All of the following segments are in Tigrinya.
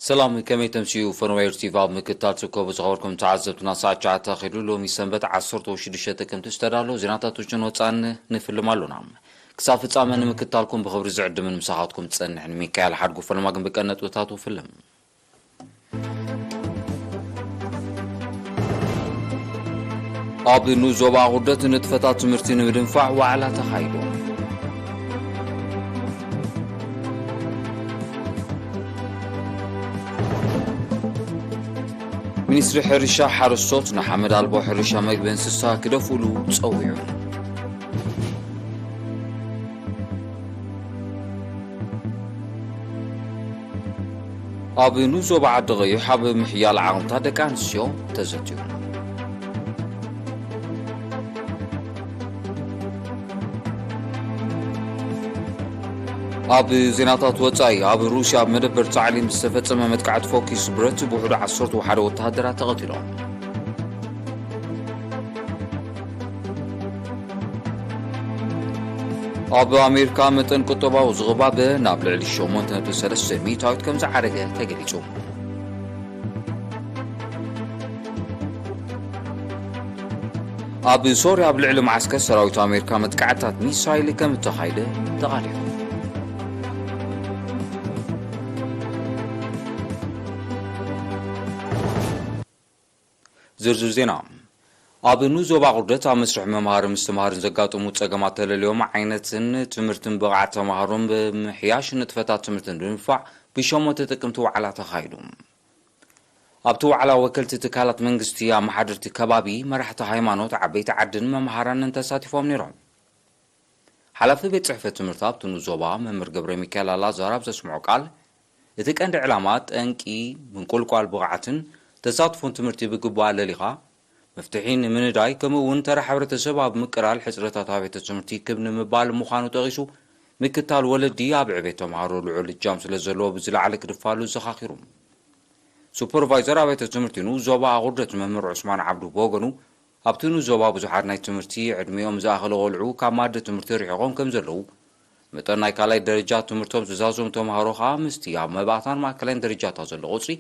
ሰላም፣ ከመይ ተምስዩ? ፈነወ ኤር ቲቪ ኣብ ምክትታል ትርከቡ ዝኸበርኩም ተዓዘብትና፣ ሰዓት ትሽዓተ ኣኺሉ። ሎሚ ሰንበት ዓሰርተ ሽዱሽተ ጥቅምቲ ዝተዳለዉ ዜናታት ውሽጥን ወጻእን ንፍልም ኣሎና። ክሳብ ፍጻመ ንምክትታልኩም ብኽብሪ ዝዕድምን ምሳኻትኩም ዝጸንሕን ሚካኤል ሓድጉ። ፈለማ ግን ብቀን ነጥብታቱ ፍልም። ኣብ ንኡስ ዞባ ኣቑርደት ንጥፈታት ትምህርቲ ንምድንፋዕ ዋዕላ ተኻይዱ። ሚኒስትሪ ሕርሻ፣ ሓረስቶት ንሓመድ ኣልቦ ሕርሻ መግቢ እንስሳ ክደፍእሉ ጸዊዑ። ኣብ ንኡስ ዞባ ዓዲ ቀይሕ ኣብ ምሕያል ዓቕምታት ደቂ ኣንስትዮ ተዘትዩ። ኣብ ዜናታት ወጻኢ፣ ኣብ ሩስያ ኣብ መደበር ታዕሊም ዝተፈጸመ መጥቃዕቲ ፈኲስ ብረት ብውሕዱ ዓሰርተ ሓደ ወተሃደራት ተቐቲሎም። ኣብ ኣሜሪካ መጠን ቁጠባዊ ዝቕባበ ናብ ልዕሊ ሸሞንተ ነጥቢ ሰለስተ ሚእታዊት ከም ዝዓረገ ተገሊጹ። ኣብ ሶርያ ኣብ ልዕሊ መዓስከር ሰራዊት ኣሜሪካ መጥቃዕታት ሚሳይል ከም እተኻይደ ተቓሊዑ። ዝርዝር ዜና። ኣብ ንኡስ ዞባ ኣቑርደት ኣብ መስርሕ ምምሃር ምስትምሃርን ዘጋጥሙ ጸገማት ተለልዮም ዓይነትን ትምህርትን ብቕዓት ተምሃሮን ብምሕያሽ ንጥፈታት ትምህርቲ ንምድንፋዕ ብሸሞንተ ጥቅምቲ ዋዕላ ተኻይዱ። ኣብቲ ዋዕላ ወከልቲ ትካላት መንግስቲ፣ ኣመሓደርቲ ከባቢ፣ መራሕቲ ሃይማኖት፣ ዓበይቲ ዓድን መምሃራንን ተሳቲፎም ነይሮም። ሓላፊ ቤት ጽሕፈት ትምህርቲ ኣብቲ ንኡስ ዞባ መምህር ገብረ ሚካኤል ኣላዛር ኣብ ዘስምዖ ቃል፣ እቲ ቀንዲ ዕላማ ጠንቂ ምንቁልቋል ብቕዓትን ተሳትፎን ትምህርቲ ብግቡእ ኣለሊኻ መፍትሒ ንምንዳይ፣ ከምኡ እውን ተራ ሕብረተሰብ ኣብ ምቅላል ሕጽረታት ኣብያተ ትምህርቲ ክብ ንምባል ምዃኑ ጠቒሱ፣ ምክታል ወለዲ ኣብ ዕቤት ተምሃሮ ልዑል እጃም ስለ ዘለዎ ብዝለዓለ ክድፋሉ ዘኻኺሩ። ሱፐርቫይዘር ኣብያተ ትምህርቲ ንኡስ ዞባ ኣቑርደት መምህር ዑስማን ዓብዱ ብወገኑ፣ ኣብቲ ንኡስ ዞባ ብዙሓት ናይ ትምህርቲ ዕድሚኦም ዝኣኸለ ቆልዑ ካብ ማእዲ ትምህርቲ ርሒቖም ከም ዘለዉ፣ መጠን ናይ ካልኣይ ደረጃ ትምህርቶም ዝዛዘሙ ተምሃሮ ከኣ ምስቲ ኣብ መባእታን ማእከላይን ደረጃታት ዘሎ ቁጽሪ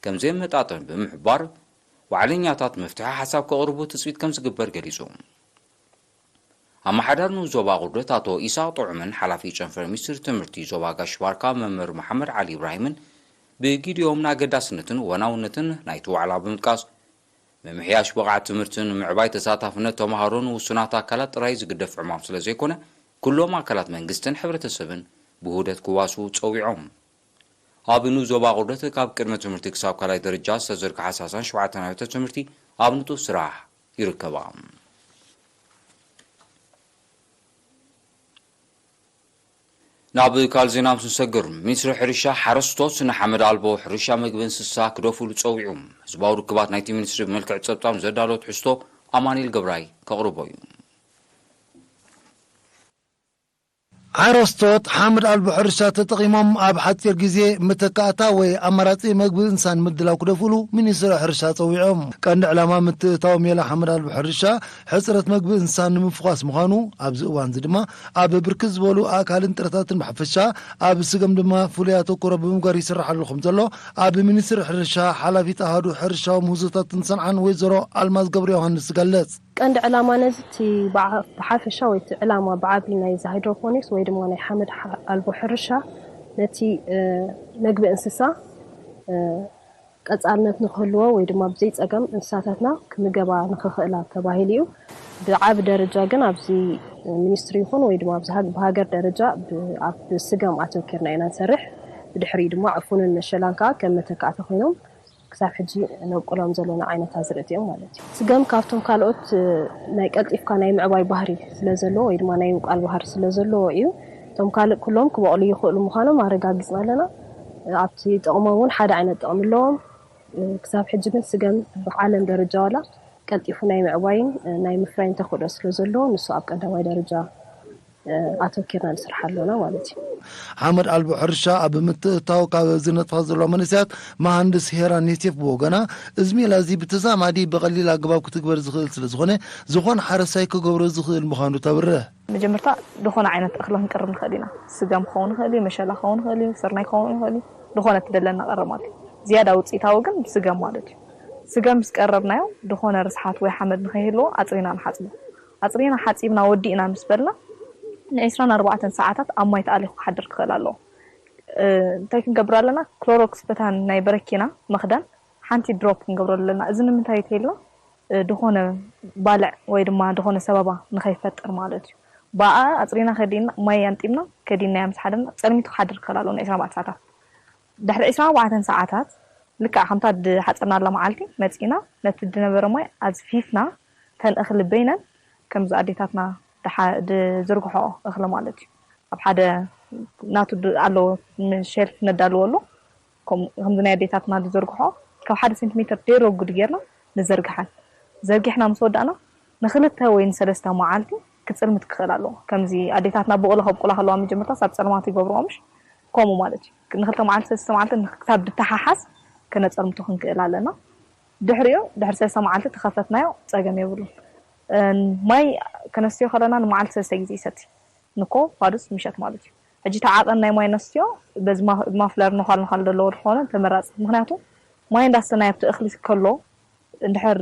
ከም ዘየመጣጠን ብምሕባር፣ ዋዕለኛታት መፍትሒ ሓሳብ ከቕርቡ ትጽቢት ከም ዝግበር ገሊጹ። ኣመሓዳሪ ንኡስ ዞባ ኣቑርደት ኣቶ ኢሳቕ ጥዑምን ሓላፊ ጨንፈር ሚኒስትሪ ትምህርቲ ዞባ ጋሽ ባርካ መምህር መሓመድ ዓሊ ኢብራሂምን ብግዲኦም ንኣገዳስነትን ወናውነትን ናይቲ ዋዕላ ብምጥቃስ፣ ምምሕያሽ ብቕዓት ትምህርትን ምዕባይ ተሳታፍነት ተምሃሮን ውሱናት ኣካላት ጥራይ ዝግደፍ ዕማም ስለ ዘይኮነ፣ ኩሎም ኣካላት መንግስትን ሕብረተሰብን ብውህደት ክዋስኡ ጸዊዖም። ኣብ ንኡስ ዞባ ኣቑርደት ካብ ቅድመ ትምህርቲ ክሳብ ካልኣይ ደረጃ ዝተዘርግሓ ሰላሳን ሸውዓተን ኣብያተ ትምህርቲ ኣብ ንጡፍ ስራሕ ይርከባ። ናብ ካልእ ዜና ምስ ንሰግር፣ ሚኒስትሪ ሕርሻ፣ ሓረስቶት ንሓመድ ኣልቦ ሕርሻ መግቢ እንስሳ ክደፍእሉ ጸዊዑ። ህዝባዊ ርክባት ናይቲ ሚኒስትሪ ብመልክዕ ጸብጻብ ንዘዳለወ ትሕዝቶ ኣማኑኤል ገብራይ ከቕርቦ እዩ። ሓረስቶት ሓመድ ኣልቦ ሕርሻ ተጠቒሞም ኣብ ሓጺር ግዜ መተካእታ ወይ ኣማራጺ መግቢ እንስሳ ንምድላው ክደፍእሉ ሚኒስትሪ ሕርሻ ጸዊዖም። ቀንዲ ዕላማ ምትእትታው ሜላ ሓመድ ኣልቦ ሕርሻ ሕጽረት መግቢ እንስሳ ንምፍዃስ ምዃኑ፣ ኣብዚ እዋንዚ ድማ ኣብ ብርክት ዝበሉ ኣእካልን ጥረታትን ብሓፈሻ ኣብ ስገም ድማ ፍሉይ ኣተኩሮ ብምግባር ይስራሕ ኣሎ ከም ዘሎ ኣብ ሚኒስትሪ ሕርሻ ሓላፊት ኣሃዱ ሕርሻዊ ምህዞታትን ሰንዓን ወይዘሮ ኣልማዝ ገብረ ዮሃንስ ትገልጽ። ቀንዲ ዕላማ ነዚ እቲ ብዓ-፣ ብሓፈሻ ወይ እቲ ዕላማ ብዓቢ ናይዚ ሃይድሮፖኒክስ ወይ ድማ ናይ ሓመድ ሓ-፣ ኣልቦ ሕርሻ ነቲ፣ እ፣ መግቢ እንስሳ፣ እ፣ ቀጻልነት ንክህልዎ ወይ ድማ ብዘይ ጸገም እንስሳታትና ክምገባ ንክኽእላ ተባሂሉ እዩ። ብዓቢ ደረጃ ግን ኣብዚ ሚኒስትሪ ይኹን ወይ ድማ ኣብዚ ሃግ-፣ ብሃገር ደረጃ ብ-፣ ኣብ ስገም ኣተኪርና ኢና ንሰርሕ። ብድሕሪኡ ድማ ዕፉንን መሸላን ከኣ ከም መተካእታ ኮይኖም ክሳብ ሕጂ ነብቁሎም ዘለና ዓይነት ኣዝርእቲ እዮም ማለት እዩ። ስገም ካብቶም ካልኦት፣ እ፣ ናይ ቀልጢፍካ ናይ ምዕባይ ባህሪ ስለ ዘለዎ ወይ ድማ ናይ ምብቃል ባህሪ ስለ ዘለዎ እዩ። እቶም ካልእ ኩሎም ክበቕሉ ይኽእሉ ምዃኖም ኣረጋጊጽና ኣለና። ኣብቲ ጥቕሞም እውን ሓደ ዓይነት ጥቕሚ ኣለዎም። እ፣ ክሳብ ሕጂ ግን ስገም ብዓለም ደረጃ ዋላ ቀልጢፉ ናይ ምዕባይን፣ እ፣ ናይ ምፍራይን ተኽእሎ ስለ ዘለዎ ንሱ ኣብ ቀዳማይ ደረጃ፣ እ፣ ኣተኪርና ንሰርሓ ኣለና ማለት እዩ። ሓመድ ኣልቦ ሕርሻ ኣብ ምትእትታው ካብ ዝነጥፋ ዘለዋ መንእሰያት መሃንድስ ሄራን ዮሴፍ ብወገና፣ እዚ ሜላ እዚ ብተዛማዲ ብቐሊል ኣገባብ ክትግበር ዝኽእል ስለ ዝኾነ፣ ዝኾነ ሓረስታይ ክገብሮ ዝኽእል ምዃኑ ተብርህ። መጀመርታ ዝኾነ ዓይነት እኽሊ ክንቀርብ ንኽእል ኢና። ስገም ክኸውን ይኽእል እዩ፣ መሸላ ክኸውን ይኽእል እዩ፣ ስርናይ ክኸውን ይኽእል እዩ። ዝኾነ እትደለና ቀርብ ማለት እዩ። ዝያዳ ውፅኢታዊ ግን ብስገም ማለት እዩ። ስገም ምስ ቀረብናዮ ዝኾነ ርስሓት ወይ ሓመድ ንኸይህልዎ ኣፅሪና ንሓፅቦ። ኣፅሪና ሓፂብና ወዲእና ምስ በልና ንዒስራን ኣርባዕተን ሰዓታት ኣብ ማይ ተኣሊኹ ክሓድር ክኽእል ኣለዎ። እንታይ ክንገብር ኣለና? ክሎሮክስ በታ ናይ በረኪና መኽደን ሓንቲ ድሮፕ ክንገብረሉ ኣለና። እዚ ንምንታይ ተይልና? ዝኾነ ባልዕ ወይ ድማ ዝኾነ ሰበባ ንኸይፈጥር ማለት እዩ። ብኣ ኣፅሪና ከዲና ማይ ኣንጢምና ከዲናዮ ምስ ሓደርና ፀልሚቱ ክሓድር ክኽእል ኣለዎ ን24 ሰዓታት። ድሕሪ 24 ሰዓታት ልክዕ ከምታ ድሓፀርናላ መዓልቲ መፂና ነቲ ድነበረ ማይ ኣዝፊፍና ተን እኽሊ በይነን ከምዚ ኣዴታትና ድሓ- ድዝርግሖ እኽሊ ማለት እዩ። ኣብ ሓደ ናቱ ድ- ኣለዎ ሸልፍ ነዳልወሉ ከምኡ- ከምዚ ናይ ኣዴታትና ዝዘርግሖ ካብ ሓደ ሴንቲሜትር ደይረጉድ ጌርና ንዘርግሐን ዘርጊሕና ምስ ወዳእና ንክልተ ወይ ንሰለስተ መዓልቲ ክፅልምት ክኽእል ኣለዎ። ከምዚ ኣዴታትና ብቑሎ ከብቁላ ከለዋ መጀመርታ ኣብ ፀልማት ይገብርኦ ምሽ ከምኡ ማለት እዩ። ንክልተ መዓልቲ ሰለስተ መዓልቲ ክሳብ ድተሓሓዝ ክነፀልምቶ ክንክእል ኣለና። ድሕሪኡ ድሕሪ ሰለስተ መዓልቲ ተኸፈትናዮ ፀገም የብሉን። ማይ ከነስትዮ ከለና ንመዓልቲ ሰለስተ ግዜ ይሰቲ ንኮ ፋዱስ ምሸት ማለት እዩ። ሕጂ ተዓቐን ናይ ማይ ነስትዮ በዚ ማፍለር ነዃል ነዃል ዘለዎ ዝኾነ ተመራፂ። ምክንያቱ ማይ እንዳስተናየ ኣብቲ እኽሊ ከሎ እንድሕር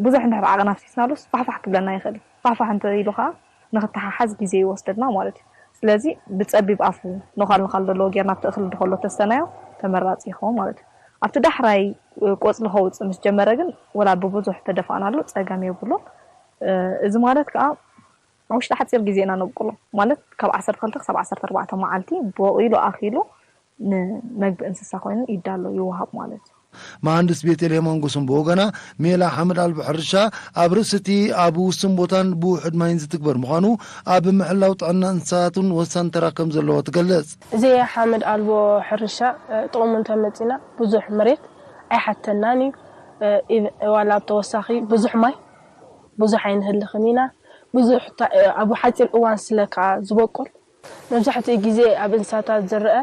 ብዙሕ እንድሕር ዓቐን ኣፍሲስናሉስ ፋሕፋሕ ክብለና ይኽእል። ፋሕፋሕ እንተ ኢሉ ከዓ ንክተሓሓዝ ግዜ ይወስደልና ማለት እዩ። ስለዚ ብፀቢብ ኣፉ ነዃል ነዃል ዘለዎ ጌርና ኣብቲ እኽሊ ድኸሎ ተስተናዮ ተመራፂ ይኸውን ማለት እዩ። ኣብቲ ዳሕራይ ቆፅሊ ከውፅእ ምስ ጀመረ ግን ወላ ብብዙሕ ተደፋእናሉ ፀገም የብሉን። እዚ ማለት ከዓ ኣብ ውሽጢ ሓፂር ግዜ ኢና ነብቁሎ ማለት ካብ ዓሰርተ ክልተ ክሳብ ዓሰርተ ኣርባዕተ መዓልቲ በቂሉ ኣኺሉ ንመግቢ እንስሳ ኮይኑ ይዳሎ ይወሃብ ማለት እዩ። መሃንድስ ቤተልሔም ኣንጎሶም ብወገና ሜላ ሓመድ ኣልቦ ሕርሻ ኣብ ርእሲ እቲ ኣብ ውሱን ቦታን ብውሑድ ማይን ዝትግበር ምዃኑ ኣብ ምሕላው ጥዕና እንስሳታትን ወሳኒ ተራ ከም ዘለዎ ትገልጽ። እዚ ሓመድ ኣልቦ ሕርሻ ጥቕሙ እንተመፂና ብዙሕ መሬት ኣይሓተናን እዩ። ዋላ ኣብ ተወሳኺ ብዙሕ ማይ ብዙሕ ኣይንህልኽን ኢና። ብዙሕ ኣብ ሓፂር እዋን ስለ ከዓ ዝበቁል መብዛሕትኡ ግዜ ኣብ እንስሳታት ዝረኣ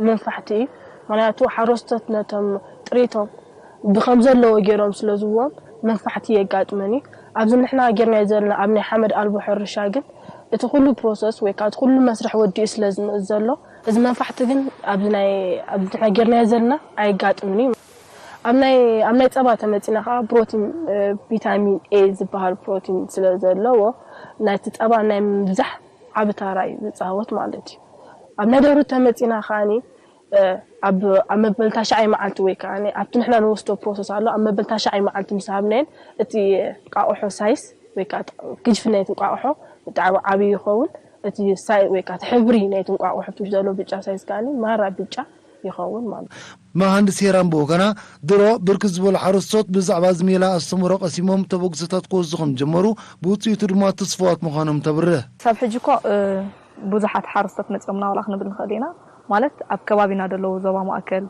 መንፋሕቲ እዩ። ምኽንያቱ ሓረስቶት ነቶም ጥሪቶም ብከም ዘለዎ ገይሮም ስለ ዝህብዎም መንፋሕቲ የጋጥመን እዩ። ኣብዚ ንሕና ጌርናዮ ዘለና ኣብ ናይ ሓመድ ኣልቦ ሕርሻ ግን እቲ ኩሉ ፕሮሰስ ወይ ከዓ እቲ ኩሉ መስርሕ ወዲኡ ስለ ዝመፅእ ዘሎ እዚ መንፋሕቲ ግን ኣብዚ ናይ ኣብዚ ንሕና ጌርናዮ ዘለና ኣየጋጥምን እዩ። ኣብ ናይ ኣብ ናይ ፀባ ተመፂና ከዓ ፕሮቲን ቪታሚን ኤ ዝበሃል ፕሮቲን ስለ ዘለዎ ናይቲ ፀባ ናይ ምብዛሕ ዓቢ ታራ እዩ ዝፃወት ማለት እዩ። ኣብ ናይ ደርሁ ተመፂና ከዓኒ ኣብ ኣብ መበል ታሽዓይ መዓልቲ ወይ ከዓ ኣብቲ ንሕና ንወስዶ ፕሮሰስ ኣሎ ኣብ መበል ታሽዓይ መዓልቲ ምስ ሃብናየን እቲ ቃቑሖ ሳይስ ወይ ከዓ ግጅፍነት እንቋቑሖ ብጣዕሚ ዓብዪ ይኸውን። እቲ ሳይ ወይ ከዓ እቲ ሕብሪ ናይቲ እንቋቑሖ እቲ ውሽጢ ዘሎ ብጫ ሳይስ ከዓ ማራ ብጫ ይኸውን ማለት እዩ። መሃንድስ ሄራን ብወገና ድሮ ብርክት ዝበሉ ሓረስቶት ብዛዕባ እዚ ሜላ ኣስተምህሮ ቀሲሞም ተበግሶታት ክወስዱ ከም ዝጀመሩ ብውፅኢቱ ድማ ተስፋዋት ምዃኖም ተብርህ። ክሳብ ሕጂ እኮ ብዙሓት ሓረስቶት መፂኦምና ዋላ ክንብል ንኽእል ኢና ማለት ኣብ ከባቢና ዘለዉ ዞባ ማእከል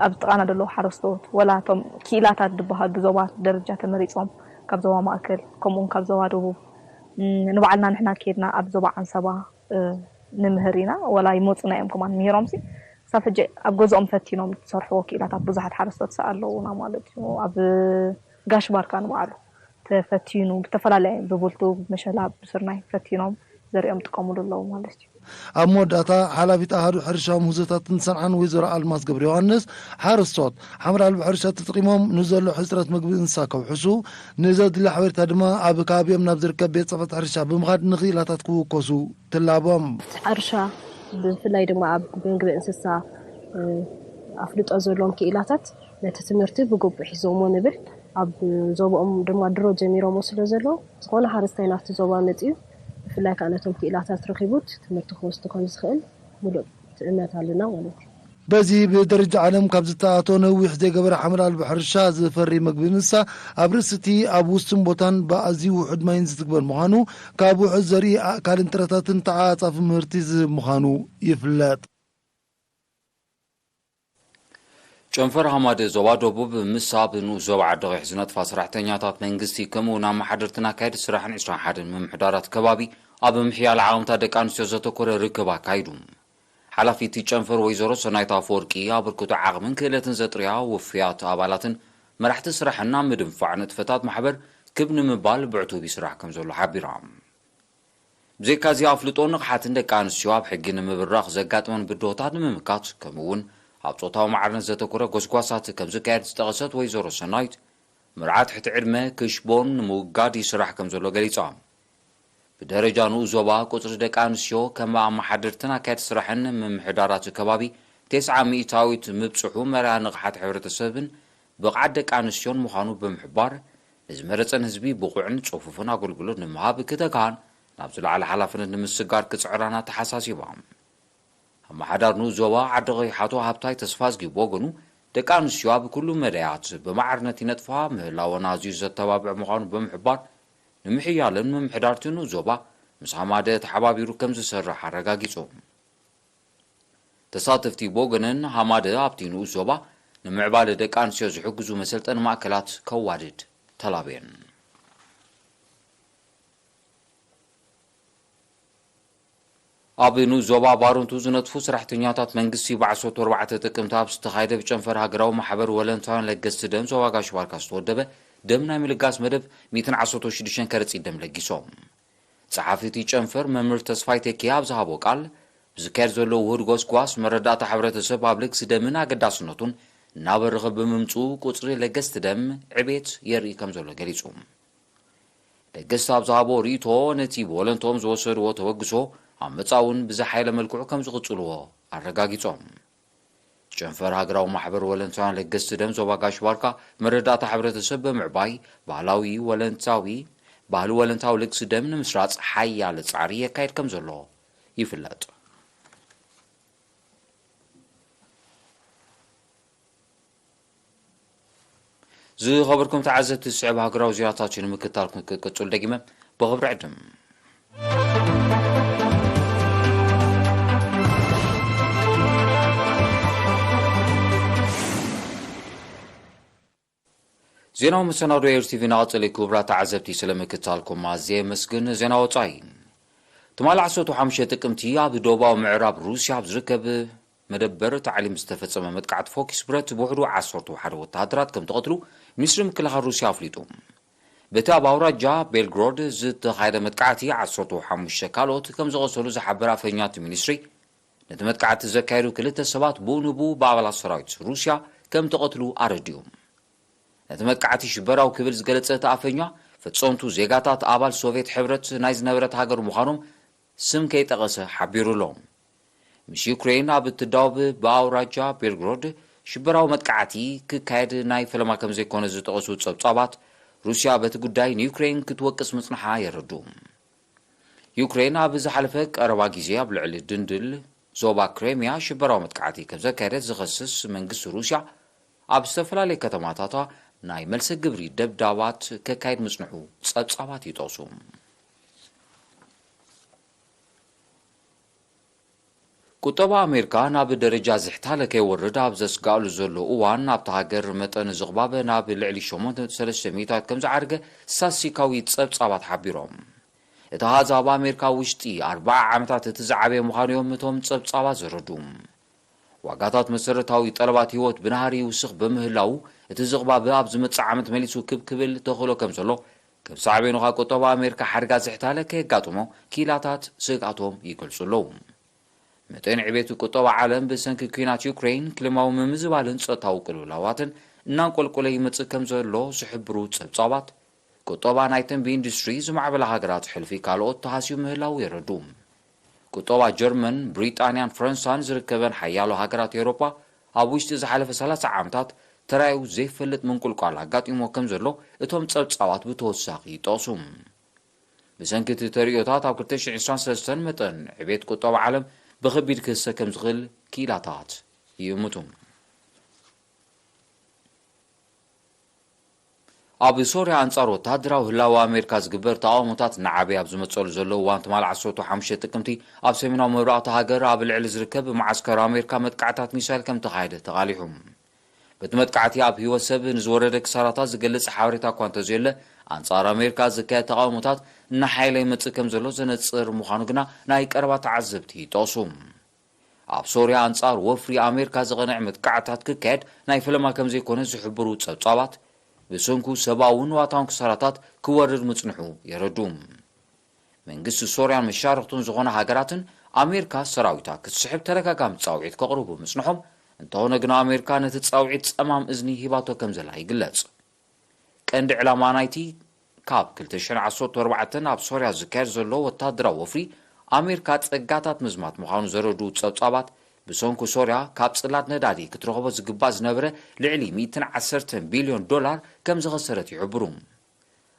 ኣብ ጥቓና ዘለዉ ሓረስቶት ወላ እቶም ክኢላታት ዝበሃሉ ብዞባ ደረጃ ተመሪፆም ካብ ዞባ ማእከል ከምኡውን ካብ ዞባ ደቡብ ንባዕልና ንሕና ከይድና ኣብ ዞባ ዓንሰባ ንምህር ኢና ወላ ይመፁና እዮም ከማን ምሂሮም ሲ ክሳብ ሕጂ ኣብ ገዝኦም ፈቲኖም ዝሰርሕዎ ክኢላታት ብዙሓት ሓረስቶት ኣለዉና ማለት እዩ ኣብ ጋሽ ባርካ ንባዕሉ ተፈቲኑ ብተፈላለየ ብቡልቱ ብመሸላ ብስርናይ ፈቲኖም ዘሪኦም ጥቀሙሉ ኣለዉ ማለት እዩ። ኣብ መወዳእታ ሓላፊት ኣሃዱ ሕርሻዊ ምህዞታትን ሰንዓን ወይዘሮ ኣልማዝ ገብረዮሃንስ ሓረስቶት ሓመድ ኣልቦ ሕርሻ ተጠቒሞም ንዘሎ ሕፅረት ምግቢ እንስሳ ከውሕሱ ንዘድሊ ሓበሬታ ድማ ኣብ ከባቢኦም ናብ ዝርከብ ቤት ፅሕፈት ሕርሻ ብምኻድ ንኽኢላታት ክውከሱ ትላቦም። ሕርሻ ብፍላይ ድማ ኣብ ምግቢ እንስሳ ኣፍልጦ ዘለዎም ክኢላታት ነቲ ትምህርቲ ብግቡእ ሒዞሞ ንብል ኣብ ዞባኦም ድማ ድሮ ጀሚሮሞ ስለ ዘለዉ ዝኾነ ሓረስታይ ናብቲ ዞባ መፂኡ ብፍላይ ከዓ ነቶም ክኢላታት ረኺቡ ትምህርቲ ክወስዱ ከም ዝኽእል ሙሉእ እምነት ኣለና ማለት እዩ። በዚ ብደረጃ ዓለም ካብ ዝተኣቶ ነዊሕ ዘይገበረ ሓመድ ኣልቦ ሕርሻ ዝፈሪ መግቢ እንስሳ ኣብ ርእሲ እቲ ኣብ ውሱን ቦታን ብኣዝዩ ውሑድ ማይን ዝትግበር ምዃኑ ካብ ውሑድ ዘርኢ ኣእካልን ጥረታትን ተዓጻፊ ምህርቲ ዝህብ ምዃኑ ይፍለጥ። ጨንፈር ሃማደ ዞባ ደቡብ ምስ ኣብ ንኡስ ዞባ ዓዲ ቐይሕ ዝነጥፋ ሰራሕተኛታት መንግስቲ ከምኡ እውን ኣመሓደርትን ኣካየድቲ ስራሕን ዕስራን ሓደን ምምሕዳራት ከባቢ ኣብ ምሕያል ዓቕምታት ደቂ ኣንስትዮ ዘተኮረ ርክብ ኣካይዱ። ሓላፊ እቲ ጨንፈር ወይዘሮ ሰናይት ኣፈወርቂ ኣበርክቶ ዓቕምን ክእለትን ዘጥርያ ውፉያት ኣባላትን መራሕቲ ስራሕን ኣብ ምድንፋዕ ንጥፈታት ማሕበር ክብ ንምባል ብዕቱብ ይስራሕ ከምዘሎ ሓቢራ። ብዘይካዚ ኣፍልጦን ንቕሓትን ደቂ ኣንስትዮ ኣብ ሕጊ ንምብራኽ ዘጋጥመን ብድሆታት ንምምካት ከምኡ እውን ኣብ ጾታዊ ማዕርነት ዘተኮረ ጎስጓሳት ከም ዝካየድ ዝጠቐሰት ወይዘሮ ሰናይት፣ መርዓ ትሕቲ ዕድመ ክሽቦን ንምውጋድ ይስራሕ ከም ዘሎ ገሊጻ። ብደረጃ ንኡስ ዞባ፣ ቁጽሪ ደቂ ኣንስትዮ ከም ኣመሓደርትን ኣካየድቲ ስራሕን ምምሕዳራት ከባቢ ተስዓ ሚእታዊት ምብጽሑ መርኣያ ንቕሓት ሕብረተሰብን ብቕዓት ደቂ ኣንስትዮን ምዃኑ ብምሕባር፣ ንዝመረጸን ህዝቢ ብቑዕን ጽፉፍን ኣገልግሎት ንምሃብ ክተግሃን ናብ ዝለዓለ ሓላፍነት ንምስጋር ክጽዕራን ኣተሓሳሲባ። ኣመሓዳር ንኡስ ዞባ ዓዲ ቀይሕ ኣቶ ሃብታይ ተስፋዝጊ ብወገኑ፣ ደቂ ኣንስትዮ ኣብ ኩሉ መዳያት ብማዕርነት ይነጥፋ ምህላወን ኣዝዩ ዘተባብዕ ምዃኑ ብምሕባር፣ ንምሕያልን ምምሕዳር እቲ ንኡስ ዞባ ምስ ሃማደ ተሓባቢሩ ከም ዝሰርሕ ኣረጋጊጹ። ተሳተፍቲ ብወገነን፣ ሃማደ ኣብቲ ንኡስ ዞባ ንምዕባለ ደቂ ኣንስትዮ ዝሕግዙ መሰልጠኒ ማእከላት ከዋድድ ተላብየን። ኣብ ንኡስ ዞባ ባረንቱ ዝነጥፉ ሰራሕተኛታት መንግስቲ ብዓሰርተ ኣርባዕተ ጥቅምቲ ኣብ ዝተኻየደ ብጨንፈር ሃገራዊ ማሕበር ወለንታውያን ለገስቲ ደም ዞባ ጋሽ ባርካ ዝተወደበ ደም ናይ ምልጋስ መደብ ሚእትን ዓሰርተ ሽዱሽተን ከረጺት ደም ለጊሶም። ጸሓፊ እቲ ጨንፈር መምህር ተስፋይ ቴኬ ኣብ ዝሃቦ ቃል፣ ብዝካየድ ዘሎ ውሁድ ጎስጓስ መረዳእታ ሕብረተሰብ ኣብ ልግሲ ደምን ኣገዳስነቱን እናበረኸ ብምምጽኡ፣ ቁጽሪ ለገስቲ ደም ዕቤት የርኢ ከም ዘሎ ገሊጹ። ለገስቲ ኣብ ዝሃቦ ርእይቶ፣ ነቲ ብወለንትኦም ዝወሰድዎ ተበግሶ ኣብ መጻኢ እውን ብዝሓየለ መልክዑ ከም ዝቕጽልዎ ኣረጋጊጾም። ጨንፈር ሃገራዊ ማሕበር ወለንታውያን ለገስቲ ደም ዞባ ጋሽ ባርካ፣ መረዳእታ ሕብረተሰብ ብምዕባይ፣ ባህላዊ ወለንታዊ፣ ባህሊ ወለንታዊ ልግሲ ደም ንምስራጽ ሓያለ ጻዕሪ የካይድ ከም ዘሎ ይፍለጥ። ዝኸበርኩም ተዓዘብቲ፣ ዝስዕብ ሃገራዊ ዜናታችን ምክታልኩም ክቅጽል ደጊመ ብኽብሪ ዕድም። ዜናዊ መሰናዶ ኤር ቲቪ እናቐጸለ። ክቡራት ተዓዘብቲ፣ ስለ ምክታልኩም ኣዝየ የመስግን። ዜና ወጻኢ። ትማሊ ዓሰርተ ሓሙሽተ ጥቅምቲ ኣብ ደቡባዊ ምዕራብ ሩስያ ኣብ ዝርከብ መደበር ታዕሊም ዝተፈጸመ መጥቃዕቲ ፎኪስ ብረት ብውሕዱ ዓሰርተ ሓደ ወተሃደራት ከም ተቐትሉ ሚኒስትሪ ምክልኻል ሩስያ ኣፍሊጡ። በቲ ኣብ ኣውራጃ ቤልግሮድ ዝተኻየደ መጥቃዕቲ ዓሰርተ ሓሙሽተ ካልኦት ከም ዝቐሰሉ ዝሓበረ ኣፈኛ እቲ ሚኒስትሪ፣ ነቲ መጥቃዕቲ ዘካየዱ ክልተ ሰባት ብኡ ንብኡ ብኣባላት ሰራዊት ሩስያ ከም ተቐትሉ ኣረዲኡ። ነቲ መጥቃዕቲ ሽበራዊ ክብል ዝገለጸ እቲ ኣፈኛ፣ ፈጸምቱ ዜጋታት ኣባል ሶቭየት ሕብረት ናይ ዝነበረት ሃገር ምዃኖም ስም ከይጠቐሰ ሓቢሩ ኣሎ። ምስ ዩክሬን ኣብ እትዳወብ ብኣውራጃ ቤልግሮድ ሽበራዊ መጥቃዕቲ ክካየድ ናይ ፈለማ ከም ዘይኮነ ዝጠቐሱ ጸብጻባት፣ ሩስያ በቲ ጉዳይ ንዩክሬን ክትወቅስ ምጽንሓ የረዱ። ዩክሬን ኣብ ዝሓለፈ ቀረባ ግዜ ኣብ ልዕሊ ድንድል ዞባ ክሬምያ ሽበራዊ መጥቃዕቲ ከም ዘካየደት ዝኸስስ መንግስቲ ሩስያ፣ ኣብ ዝተፈላለየ ከተማታታ ናይ መልሰ ግብሪ ደብዳባት ከካይድ ምጽንሑ ጸብጻባት ይጠቕሱ። ቁጠባ ኣሜሪካ ናብ ደረጃ ዝሕታለ ከይወርድ ኣብ ዘስጋእሉ ዘሎ እዋን፣ ኣብታ ሃገር መጠን ዝቕባበ ናብ ልዕሊ ሸሞንተ ነጥቢ ሰለስተ ሚእታዊት ከም ዝዓርገ ስታትስቲካዊ ጸብጻባት ሓቢሮም። እቲ ኣሃዝ ኣብ ኣሜሪካ ውሽጢ ኣርብዓ ዓመታት እቲ ዝዓበየ ምዃኑ እዮም እቶም ጸብጻባት ዘረዱ። ዋጋታት መሰረታዊ ጠለባት ህይወት ብናህሪ ይውስኽ ብምህላዉ፣ እቲ ዝቕባበ ኣብ ዝመጽእ ዓመት መሊሱ ክብ ክብል ተኽእሎ ከም ዘሎ፣ ከም ሳዕቤኑ ኸኣ ቁጠባ ኣሜሪካ ሓደጋ ዝሕታለ ከየጋጥሞ ክኢላታት ስግኣቶም ይገልጹ ኣለዉ። መጠን ዕቤት ቁጠባ ዓለም ብሰንኪ ኲናት ዩክሬን፣ ክሊማዊ ምምዝባልን ጸጥታዊ ቅልውላዋትን እናንቆልቆለ ይመጽእ ከም ዘሎ ዝሕብሩ ጸብጻባት፣ ቁጠባ ናይተን ብኢንዱስትሪ ዝማዕበላ ሃገራት ሕልፊ ካልኦት ተሃስዩ ምህላዉ የረዱ። ቁጠባ ጀርመን፣ ብሪጣንያን ፈረንሳን ዝርከበን ሓያሎ ሃገራት ኤውሮጳ ኣብ ውሽጢ ዝሓለፈ ሰላሳ ዓመታት ተራእዩ ዘይፈልጥ ምንቁልቋል ኣጋጢሞ ከም ዘሎ እቶም ጸብጻባት ብተወሳኺ ይጠቕሱ። ብሰንኪ እቲ ተርእዮታት ኣብ ክልተ ሽሕን ዕስራን ሰለስተን መጠን ዕቤት ቁጠባ ዓለም ብኸቢድ ክህሰ ከም ዝኽእል ክኢላታት ይእምቱ። ኣብ ሶርያ ኣንጻር ወተሃደራዊ ህላወ ኣሜሪካ ዝግበር ተቓውሞታት እናዓበየ ኣብ ዝመጸሉ ዘሎ እዋን፣ ትማሊ ዓሰርተ ሓሙሽተ ጥቅምቲ ኣብ ሰሜናዊ ምብራቕ እታ ሃገር ኣብ ልዕሊ ዝርከብ መዓስከር ኣሜሪካ መጥቃዕታት ሚሳይል ከም ተኻየደ ተቓሊሑ። በቲ መጥቃዕቲ ኣብ ህይወት ሰብ ንዝወረደ ክሳራታት ዝገልጽ ሓበሬታ እኳ እንተዘየለ፣ ኣንጻር ኣሜሪካ ዝካየድ ተቓውሞታት እናሓየለ ይመጽእ ከም ዘሎ ዘነጽር ምዃኑ ግና ናይ ቀረባ ተዓዘብቲ ይጠቕሱ። ኣብ ሶርያ ኣንጻር ወፍሪ ኣሜሪካ ዝቐንዐ መጥቃዕታት ክካየድ ናይ ፈለማ ከም ዘይኮነ ዝሕብሩ ጸብጻባት፣ ብሰንኩ ሰብኣውን ንዋታውን ክሳራታት ክወርድ ምጽንሑ የረዱ። መንግስቲ ሶርያን መሻርኽቱን ዝኾና ሃገራትን ኣሜሪካ ሰራዊታ ክትስሕብ ተደጋጋሚ ጻውዒት ከቕርቡ ምጽንሖም እንተኾነ ግና ኣሜሪካ ነቲ ጻውዒት ጸማም እዝኒ ሂባቶ ከም ዘላ ይግለጽ። ቀንዲ ዕላማ ናይቲ ካብ ክልተ ሽሕን ዓሰርተ ኣርባዕተን ኣብ ሶርያ ዝካየድ ዘሎ ወታደራዊ ወፍሪ ኣሜሪካ ጸጋታት ምዝማት ምዃኑ ዘረድኡ ጸብጻባት፣ ብሰንኩ ሶርያ ካብ ጽላት ነዳዲ ክትረኽቦ ዝግባእ ዝነበረ ልዕሊ ሚእትን ዓሰርተን ቢልዮን ዶላር ከም ዝኸሰረት ይሕብሩ።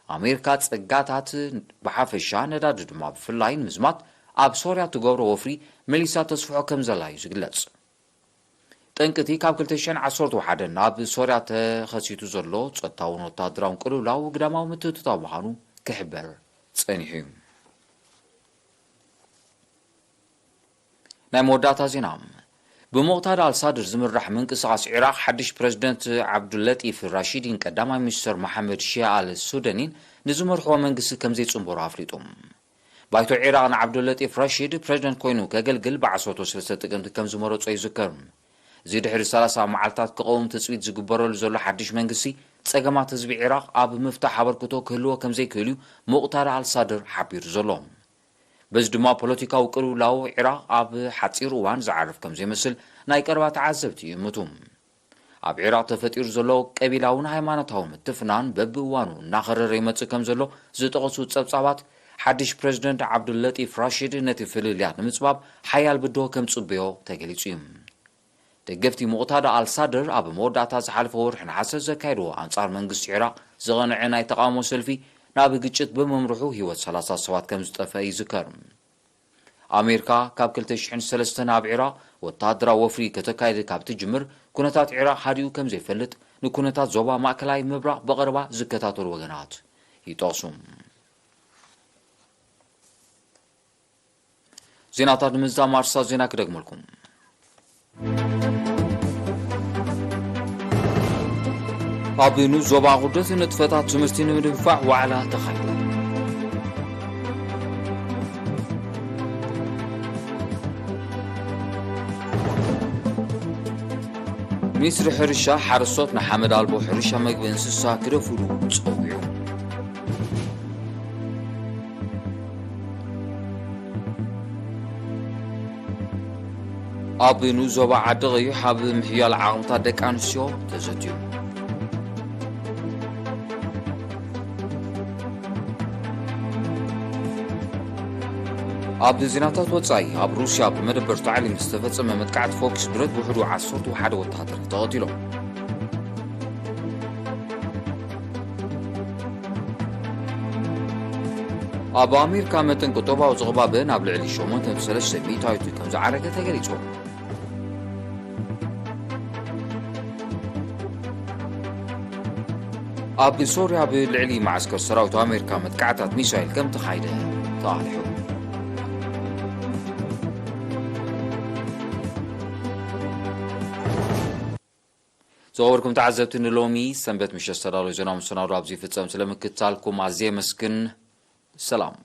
ኣሜሪካ ጸጋታት ብሓፈሻ፣ ነዳዲ ድማ ብፍላይ ንምዝማት ኣብ ሶርያ ትገብሮ ወፍሪ መሊሳ ተስፍሖ ከም ዘላ እዩ ዝግለጽ። ጠንቅቲ ካብ ክልተ ሽሕን ዓሰርተ ሓደን ናብ ሶርያ ተኸሲቱ ዘሎ ጸጥታውን ወታደራውን ቅልውላው ግዳማዊ ምትእትታው ምዃኑ ክሕበር ጸኒሑ እዩ። ናይ መወዳእታ ዜና። ብሙቕታዳ ኣልሳድር ዝምራሕ ምንቅስቓስ ዒራቕ ሓድሽ ፕረዚደንት ዓብዱለጢፍ ራሺዲን ቀዳማይ ሚኒስተር መሓመድ ሺያ ኣል ሱደኒን ንዝመርሕዎ መንግስቲ ከም ዘይጽንበሩ ኣፍሊጡ። ባይቶ ዒራቕ ንዓብዱለጢፍ ራሺድ ፕረዚደንት ኮይኑ ከገልግል ብዓሰርተ ሰለስተ ጥቅምቲ ከም ዝመረጾ ይዝከር። እዚ ድሕሪ ሰላሳ መዓልታት ክቐውም ትጽቢት ዝግበረሉ ዘሎ ሓድሽ መንግስቲ፣ ጸገማት ህዝቢ ዒራቕ ኣብ ምፍታሕ ኣበርክቶ ክህልዎ ከም ዘይክእል እዩ ሙቕታዳ ኣልሳድር ሓቢሩ ዘሎ። በዚ ድማ ፖለቲካዊ ቅልውላው ዒራቕ ኣብ ሓጺር እዋን ዝዓርፍ ከም ዘይመስል ናይ ቀረባ ተዓዘብቲ ይእምቱ። ኣብ ዒራቕ ተፈጢሩ ዘሎ ቀቢላውን ሃይማኖታዊ ምትፍናን በብእዋኑ እናኸረረ ይመጽእ ከም ዘሎ ዝጠቐሱ ጸብጻባት፣ ሓድሽ ፕረዚደንት ዓብዱለጢፍ ራሺድ ነቲ ፍልልያት ንምጽባብ ሓያል ብድሆ ከም ጽበዮ ተገሊጹ እዩ። ደገፍቲ ሙቕታዳ ኣልሳድር ኣብ መወዳእታ ዝሓለፈ ወርሒ ነሓሰ ዘካየድዎ ኣንጻር መንግስቲ ዒራቕ ዝቐንዐ ናይ ተቓውሞ ሰልፊ ናብ ግጭት ብምምርሑ ህይወት ሰላሳ ሰባት ከም ዝጠፍአ ይዝከር። ኣሜሪካ ካብ ክልተ ሽሕን ሰለስተን ኣብ ዒራቕ ወተሃደራዊ ወፍሪ ከተካይድ ካብ ትጅምር፣ ኩነታት ዒራቕ ሃዲኡ ከም ዘይፈልጥ ንኩነታት ዞባ ማእከላይ ምብራቕ ብቐረባ ዝከታተሉ ወገናት ይጠቕሱ። ዜናታት ንምዝዛም ኣርሳ ዜና ክደግመልኩም። ኣብ ንኡስ ዞባ ኣቑርደት ንጥፈታት ትምህርቲ ንምድንፋዕ ዋዕላ ተኻይዱ። ሚኒስትሪ ሕርሻ፣ ሓረስቶት ንሓመድ ኣልቦ ሕርሻ መግቢ እንስሳ ክደፍኡ ጸዊዑ። ኣብ ንኡስ ዞባ ዓዲ ቀይሕ ኣብ ምሕያል ዓቕምታት ደቂ ኣንስትዮ ተዘትዩ። ኣብ ዜናታት ወጻኢ፣ ኣብ ሩስያ ብመደበር ታዕሊም ዝተፈጸመ መጥቃዕቲ ፎኪስ ብረት ብውሕዱ ዓሰርተ ሓደ ወተሃደራት ተቐቲሎም። ኣብ ኣሜሪካ መጠን ቁጠባዊ ዝቕባበ ናብ ልዕሊ ሸሞንተ ነጥቢ ሰለስተ ሚእታዊት ከም ዝዓረገ ተገሊጹ። ኣብ ሶርያ ብልዕሊ መዓስከር ሰራዊት ኣሜሪካ መጥቃዕታት ሚሳይል ከም ተኻይደ ተቓሊሑ። ዝኸበርኩም ተዓዘብቲ፣ ንሎሚ ሰንበት ምሸት ዝተዳለወ ዜና መሰናዶ ኣብዚ ይፍጸም። ስለምክትታልኩም ኣዝየ የመስግን። ሰላም።